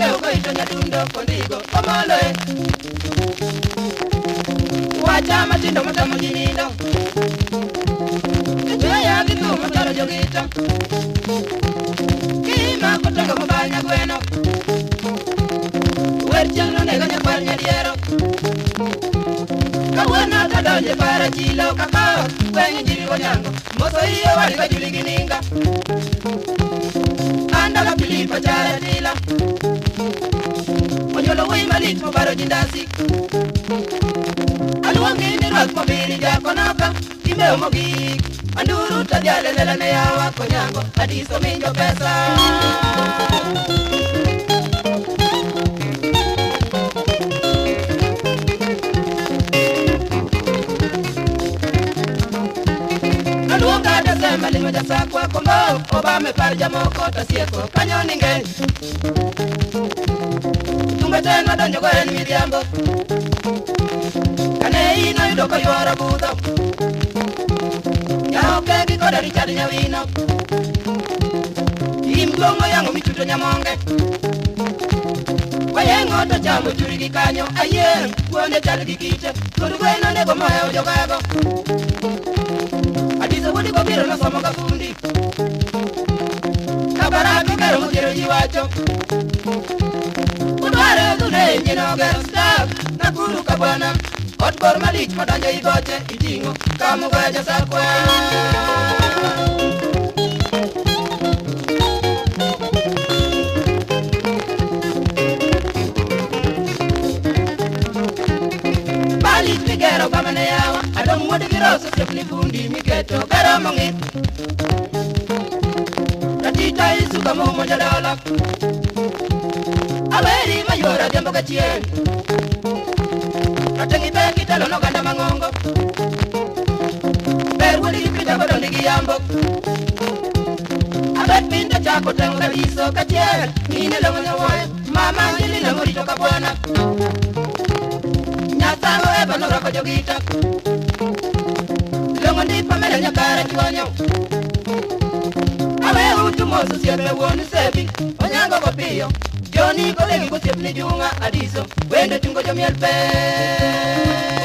Odewo ito nyadundo kondigo omolo e. Wacha matindo matamo ji nindo. Kichweya gi thum machalo jogito. Kimako tongo mobal nyagweno. Wer chieng' nonego nyakwar nyadiero. Kawuono tadonje para chilo kakao gweng' Jimmy Onyango. Moso iye wali ka Juli gi ninga. Andala Filipo chara tila. Onyuolo wuoyi malich mobaro ji ndasi. Aluongi ni rwath mobili jakonoka imewo mogik. Anduru tadhiale lela ne yawa konyango Adiso minjo pesa. Aluonga Desemba limo jasakwa kombo obame par jamoko tasieko kanyo ninge. Thumbe te nwadonjo go en midhiambo. Kane in oyudo koyworo budho. Nyaoke gi koda Richard Nyawino. Im duong' oyango michuto nyamonge. Wayeng'o to chamo churi gi kanyo ayieng' wuonde chal gi kite. Thuond gweno onego mohewo jogago. Adiso wuod Kobiro nosomo ga fundi. Kabarak ogero modhiero ji wacho. Udwaro dhune nyino ogero staff Nakuru ka bwana. Ot bor malich madonjo igoche iting'o kamugoya jasakwa. Balich migero bamane yawa adong' wuod gi Roso osiepni fundi miketo gero mong'ith. Ratita isuka moumo jadolo. Aweri mayuoro adhiambo gachieng'. Rateng' ipek itelo noganda mang'ongo. Ber wuod gi Peter godondi gi yambo. Abet piny to chako teng'o kadiso kachiel. Mine long'o nyawoyo mama Angelina morito ka bwana. Nyasango Eva norwako jogita. Long'o ndi Pamela nyakara chuonyo. Awe utu mos osiepe wuon Sebi Onyango go piyo. Joni kodegi gosiepni Junga Adiso wende tungo jomiel pee.